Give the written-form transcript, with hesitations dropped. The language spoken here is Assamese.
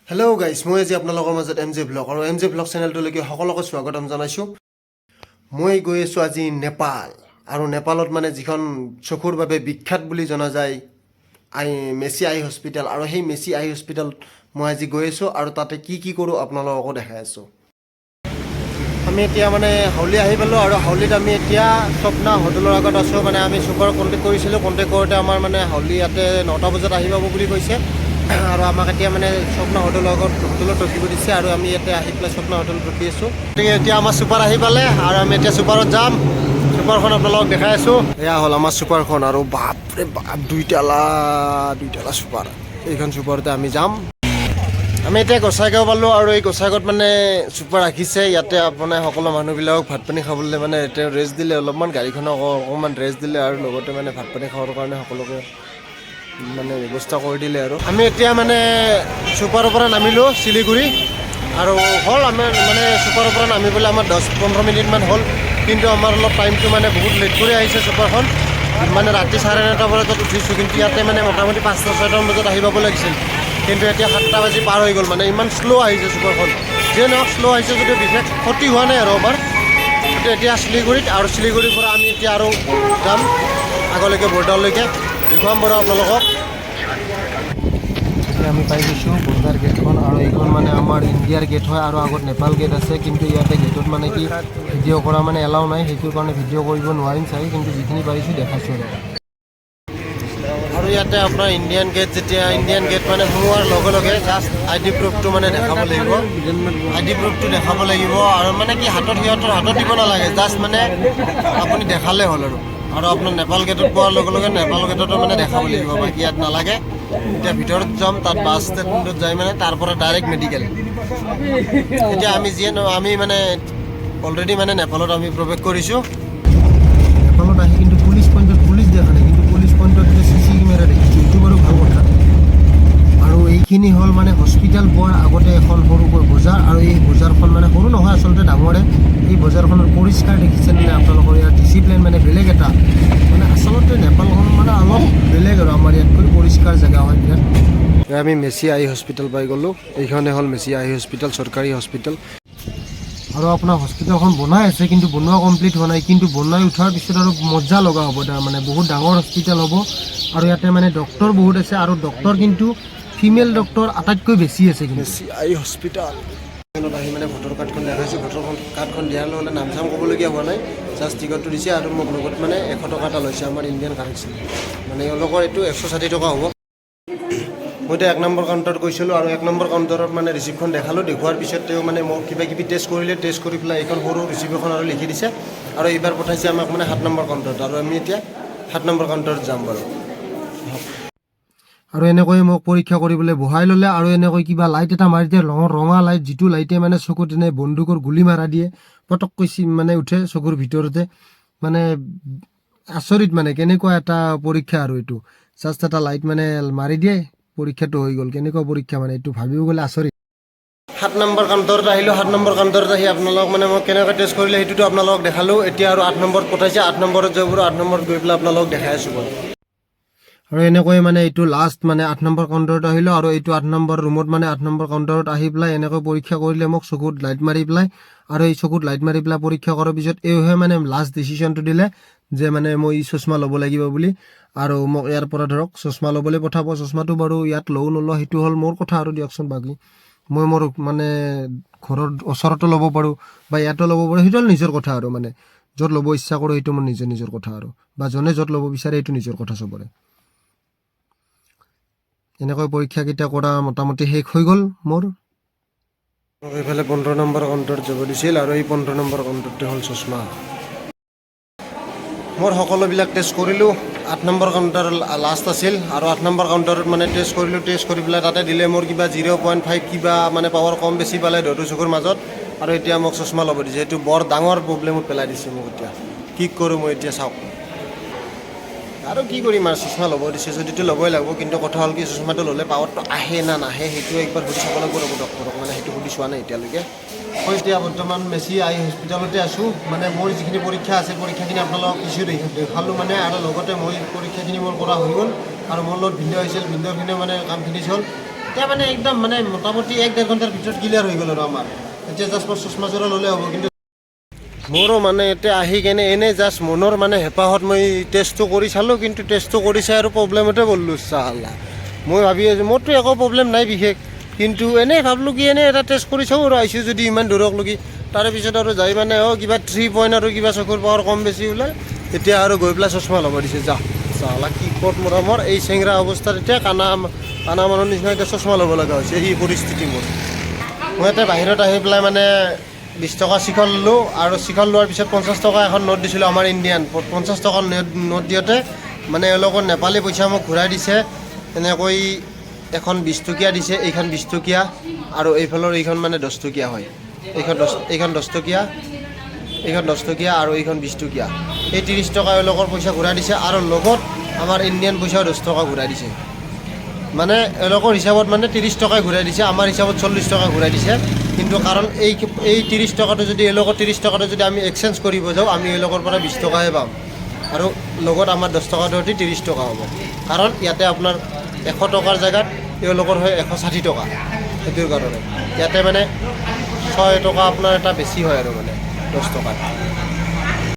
হেল্ল' গাইছ, মই আজি আপোনালোকৰ মাজত এম জে ব্লগ আৰু এম জে ব্লগ চেনেলটোলৈকে সকলোকে স্বাগতম জনাইছোঁ। মই গৈ আছোঁ আজি নেপাল আৰু নেপালত মানে যিখন চকুৰ বাবে বিখ্যাত বুলি জনা যায় মেচি আই হস্পিটেল আৰু সেই মেচি আই হস্পিটেলত মই আজি গৈ আছোঁ আৰু তাতে কি কি কৰোঁ আপোনালোককো দেখাই আছোঁ। আমি এতিয়া মানে হাউলি আহি পালোঁ আৰু হাউলিত আমি এতিয়া স্বপ্না হোটেলৰ আগত আছোঁ। মানে আমি চুপাৰ কণ্টেক্ট কৰিছিলোঁ। কণ্টেক্ট কৰোঁতে আমাৰ মানে হাউলি ইয়াতে 9টা বজাত আহি পাব বুলি কৈছে আৰু আমাক এতিয়া মানে স্বপ্না হোটেলৰ আগত হোটেলত ৰখিব দিছে আৰু আমি ইয়াতে আহি পেলাই স্বপ্না হোটেলত ৰখি আছোঁ। গতিকে এতিয়া আমাৰ চুপাৰ আহি পালে আৰু আমি এতিয়া চুপাৰত যাম। চুপাৰখন আপোনালোকক দেখাই আছোঁ। এয়া হ'ল আমাৰ চুপাৰখন আৰু বাপৰে বাপ, দুইটালা দুইটালা চুপাৰ। এইখন চুপাৰতে আমি যাম। আমি এতিয়া গোসাইগাঁও পালোঁ আৰু এই গোসাইগাঁৱত মানে চুপাৰ ৰাখিছে। ইয়াতে আপোনাৰ সকলো মানুহবিলাকক ভাত পানী খাবলৈ মানে তেওঁ ৰেষ্ট দিলে অলপমান, গাড়ীখনক অকণমান ৰেষ্ট দিলে আৰু লগতে মানে ভাত পানী খাবৰ কাৰণে সকলোকে মানে ব্যৱস্থা কৰি দিলে। আৰু আমি এতিয়া মানে চুপাৰৰ পৰা নামিলোঁ শিলিগুৰি আৰু হ'ল আমাৰ মানে চুপাৰৰ পৰা নামিবলৈ আমাৰ 10-15 মিনিটমান হ'ল। কিন্তু আমাৰ অলপ টাইমটো মানে বহুত লেট কৰি আহিছে চুপাৰখন। মানে ৰাতি 9:30 বজাত উঠিছোঁ, কিন্তু ইয়াতে মানে মোটামুটি 5টা 6টামান বজাত আহি পাব লাগিছিল। কিন্তু এতিয়া 7টা বাজি পাৰ হৈ গ'ল। মানে ইমান শ্ল' আহিছে চুপাৰখন। যিয়ে নহওক, শ্ল' আহিছে যদিও বিশেষ ক্ষতি হোৱা নাই আৰু আমাৰ। কিন্তু এতিয়া শিলিগুৰিত আৰু শিলিগুৰিৰ পৰা আমি এতিয়া আৰু যাম আগলৈকে, বৰ্ডাৰলৈকে। দেখুৱাম বাৰু আপোনালোকক। এতিয়া আমি পাই গৈছোঁ বৰ্ডাৰ গেটখন আৰু এইখন মানে আমাৰ ইণ্ডিয়াৰ গেট হয় আৰু আগত নেপাল গেট আছে। কিন্তু ইয়াতে গেটত মানে কি ভিডিঅ' কৰা মানে এলাউ নাই, সেইটো কাৰণে ভিডিঅ' কৰিব নোৱাৰিম চাগে। কিন্তু যিখিনি পাৰিছোঁ দেখাইছোঁ। আৰু ইয়াতে আপোনাৰ ইণ্ডিয়ান গেট, যেতিয়া ইণ্ডিয়ান গেট মানে সোমোৱাৰ লগে লগে জাষ্ট আই ডি প্ৰুফটো মানে দেখাব লাগিব। আই ডি প্ৰুফটো দেখাব লাগিব আৰু মানে কি হাতত, সিহঁতৰ হাতত দিব নালাগে, জাষ্ট মানে আপুনি দেখালে হ'ল। আৰু আপোনাৰ নেপাল গেটত পোৱাৰ লগে লগে নেপাল গেটতো মানে দেখাব লাগিব, বাকী ইয়াত নালাগে। এতিয়া ভিতৰত যাম, তাত বাছ ষ্টেণ্ডত যাই মানে তাৰ পৰা ডাইৰেক্ট মেডিকেল। এতিয়া আমি যিয়ে আমি মানে অলৰেডি মানে নেপালত আমি প্ৰৱেশ কৰিছোঁ। নেপালত আহি কিন্তু পুলিচ পইণ্টত পুলিচ দেখা নাই, কিন্তু পুলিচ পইণ্টত যে চি চি কেমেৰা দেখিছোঁ, এইটো বাৰু ভাল কথা। আৰু এইখিনি হ'ল মানে হস্পিটেল পোৱাৰ আগতে এখন সৰুকৈ বজাৰ আৰু এই বজাৰখন মানে সৰু নহয়, আচলতে ডাঙৰে। এই বজাৰখনৰ পৰিষ্কাৰ দেখিছেনে নাই আপোনালোকৰ? ইয়াৰ ডিচিপ্লিন মানে বেলেগ এটা। মানে আচলতে নেপালখন মানে অলপ বেলেগ আৰু আমাৰ ইয়াতকৈ পৰিষ্কাৰ জেগা হয় বিৰাট। এয়া আমি মেচি আই হস্পিটেল পাই গ'লোঁ। এইখনে হ'ল মেচি আই হস্পিটেল, চৰকাৰী হস্পিটেল। আৰু আপোনাৰ হস্পিটেলখন বনাই আছে, কিন্তু বনোৱা কমপ্লিট হোৱা নাই। কিন্তু বনাই উঠাৰ পিছত আৰু মজা লগা হ'ব। তাৰ মানে বহুত ডাঙৰ হস্পিটেল হ'ব আৰু ইয়াতে মানে ডক্টৰ বহুত আছে আৰু ডক্টৰ কিন্তু ফিমেল ডক্টৰ আটাইতকৈ বেছি আছে। কিন্তু মেচি আই হস্পিটেল আহি মানে ভোটৰ কাৰ্ডখন দেখাইছোঁ। ভোটৰ কাৰ্ডখন দিয়াৰ লগে লগে নাম চাম ক'বলগীয়া হোৱা নাই, জাষ্ট টিকটটো দিছে আৰু মোক লগত মানে 100 টকা এটা লৈছে আমাৰ ইণ্ডিয়ান কাৰেঞ্চি। মানে এওঁলোকৰ এইটো 160 টকা হ'ব। মই এতিয়া 1 নম্বৰ কাউণ্টাৰত গৈছিলোঁ আৰু 1 নম্বৰ কাউণ্টাৰত মানে ৰিচিপ্টখন দেখালোঁ। দেখুৱাৰ পিছত তেওঁ মানে মোক কিবা কিবি টেষ্ট কৰিলে। টেষ্ট কৰি পেলাই এইখন সৰু ৰিচিপ্ট এখন আৰু লিখি দিছে আৰু এইবাৰ পঠাইছে আমাক মানে 7 নম্বৰ কাউণ্টাৰত আৰু আমি এতিয়া 7 নম্বৰ কাউণ্টাৰত যাম বাৰু। আৰু এনেকৈ মোক পৰীক্ষা কৰিবলৈ বহাই ল'লে আৰু এনেকৈ কিবা লাইট এটা মাৰি দিয়ে, ৰঙা ৰঙা লাইট, যিটো লাইটে মানে চকুত এনে বন্দুকৰ গুলি মাৰা দিয়ে, পটককৈ চিম মানে উঠে চকুৰ ভিতৰতে। মানে আচৰিত, মানে কেনেকুৱা এটা পৰীক্ষা আৰু এইটো। জাষ্ট এটা লাইট মানে মাৰি দিয়ে, পৰীক্ষাটো হৈ গ'ল। কেনেকুৱা পৰীক্ষা মানে এইটো ভাবিব গ'লে আচৰিত। 7 নম্বৰ কাউণ্টাৰত আহিলোঁ। 7 নম্বৰ কাউণ্টাৰত আহি আপোনালোকক মানে মই কেনেকৈ টেষ্ট কৰিলে সেইটোতো আপোনালোকক দেখালোঁ। এতিয়া আৰু 8 নম্বৰত পঠাইছে, 8 নম্বৰত যাব। 8 নম্বৰত গৈ পেলাই আপোনালোকক দেখাই আছোঁ বাৰু। আৰু এনেকৈ মানে এইটো লাষ্ট মানে 8 নম্বৰ কাউণ্টাৰত আহিলোঁ আৰু এইটো 8 নম্বৰ ৰুমত মানে 8 নম্বৰ কাউণ্টাৰত আহি পেলাই এনেকৈ পৰীক্ষা কৰিলে মোক চকুত লাইট মাৰি পেলাই। আৰু এই চকুত লাইট মাৰি পেলাই পৰীক্ষা কৰাৰ পিছত এইহে মানে লাষ্ট ডিচিশ্যনটো দিলে যে মানে মই ই চশমা ল'ব লাগিব বুলি আৰু মোক ইয়াৰ পৰা ধৰক চশমা ল'বলৈ পঠাব। চশমাটো বাৰু ইয়াত লওঁ নলওঁ সেইটো হ'ল মোৰ কথা আৰু দিয়কচোন। বাকী মই মোৰ মানে ঘৰৰ ওচৰতো ল'ব পাৰোঁ বা ইয়াতো ল'ব পাৰোঁ, সেইটো হ'ল নিজৰ কথা। আৰু মানে য'ত ল'ব ইচ্ছা কৰোঁ সেইটো মোৰ নিজৰ নিজৰ কথা আৰু বা যোনে য'ত ল'ব বিচাৰে সেইটো নিজৰ কথা চবৰে। এনেকৈ পৰীক্ষাকেইটা কৰা মোটামুটি শেষ হৈ গ'ল মোৰ। মোক এইফালে 15 নম্বৰ কাউণ্টাৰত যাব দিছিল আৰু এই 15 নম্বৰ কাউণ্টাৰটো হ'ল চশমা। মোৰ সকলোবিলাক টেষ্ট কৰিলোঁ। 8 নম্বৰ কাউণ্টাৰ লাষ্ট আছিল আৰু 8 নম্বৰ কাউণ্টাৰত মানে টেষ্ট কৰিলোঁ। টেষ্ট কৰি পেলাই তাতে দিলে মোৰ কিবা 0.5 কিবা মানে পাৱাৰ কম বেছি পালে দুটো চকুৰ মাজত আৰু এতিয়া মোক চশমা ল'ব দিছে। এইটো বৰ ডাঙৰ প্ৰব্লেমত পেলাই দিছে মোক। এতিয়া কি কৰোঁ মই এতিয়া চাওক। আৰু কি কৰিম আৰু, চশমা ল'ব দিছে যদিতো ল'বই লাগিব। কিন্তু কথা হ'ল কি, চশমাটো ল'লে পাৱাৰটো আহে না নাহে সেইটো একবাৰ সুধি চাব লাগিব ৰ'ব ডক্টৰক। মানে সেইটো সুধি চোৱা নাই এতিয়ালৈকে। মই এতিয়া বৰ্তমান মেচি আই হস্পিটেলতে আছোঁ। মানে মোৰ যিখিনি পৰীক্ষা আছে, পৰীক্ষাখিনি আপোনালোকক কিছু দেখালোঁ মানে আৰু লগতে মই পৰীক্ষাখিনি মোৰ কৰা হৈ গ'ল আৰু মোৰ লগত ভিনদেউ আহিছিল। ভিনদেউখিনিও মানে কাম ফিনিছ হ'ল। এতিয়া মানে একদম মানে মোটামুটি 1-1.5 ঘণ্টাৰ ভিতৰত ক্লিয়াৰ হৈ গ'ল আৰু আমাৰ। এতিয়া জাষ্ট মই চশমা যোৰা ল'লে হ'ব। কিন্তু মোৰো মানে এতিয়া আহি কেনে এনেই জাষ্ট মনৰ মানে হেঁপাহত মই টেষ্টটো কৰি চালোঁ, কিন্তু টেষ্টটো কৰি চাই আৰু প্ৰব্লেমতে পৰিলোঁ চালা। মই ভাবি আছোঁ মোৰতো একো প্ৰব্লেম নাই বিশেষ, কিন্তু এনেই ভাবিলোঁ কি এনেই এটা টেষ্ট কৰি চাওঁ আৰু, আহিছোঁ যদি ইমান দূৰক লগি। তাৰে পিছত আৰু যাই মানে কিবা 3 পইণ্ট আৰু কিবা চকুৰ পাৱাৰ কম বেছি ওলাল। এতিয়া আৰু গৈ পেলাই চশমা ল'ব দিছে। যা চালা, কি ক'ত মৰমৰ এই চেংৰা অৱস্থাত এতিয়া কানা কানা মানুহৰ নিচিনা এতিয়া চশমা ল'ব লগা হৈছে। এই পৰিস্থিতি মোৰ। মই এতিয়া বাহিৰত আহি পেলাই মানে 20 টকা চিখৰ ল'লোঁ আৰু চিখৰ লোৱাৰ পিছত 50 টকা এখন নোট দিছিলোঁ, আমাৰ ইণ্ডিয়ান 50 টকাৰ নোট। নোট দিওঁতে মানে এওঁলোকৰ নেপালী পইচা মোক ঘূৰাই দিছে। এনেকৈ এখন 20 টকীয়া দিছে, এইখন 20 টকীয়া আৰু এইফালৰ এইখন মানে 10 টকীয়া হয়। এইখন 10, এইখন 10 টকীয়া, এইখন 10 টকীয়া আৰু এইখন 20 টকীয়া। এই 30 টকা এওঁলোকৰ পইচা ঘূৰাই দিছে আৰু লগত আমাৰ ইণ্ডিয়ান পইচাও 10 টকা ঘূৰাই দিছে। মানে এওঁলোকৰ হিচাপত মানে 30 টকাই ঘূৰাই দিছে, আমাৰ হিচাপত 40 টকা ঘূৰাই দিছে। কিন্তু কাৰণ এই এই 30 টকাটো যদি, এওঁলোকৰ 30 টকাটো যদি আমি এক্সচেঞ্জ কৰিব যাওঁ, আমি এওঁলোকৰ পৰা 20 টকাহে পাম আৰু লগত আমাৰ 10 টকাটো সৈতে 30 টকা হ'ব। কাৰণ ইয়াতে আপোনাৰ 100 টকাৰ জেগাত এওঁলোকৰ হয় 160 টকা। সেইটোৰ কাৰণে ইয়াতে মানে 6 টকা আপোনাৰ এটা বেছি হয় আৰু মানে 10 টকাত।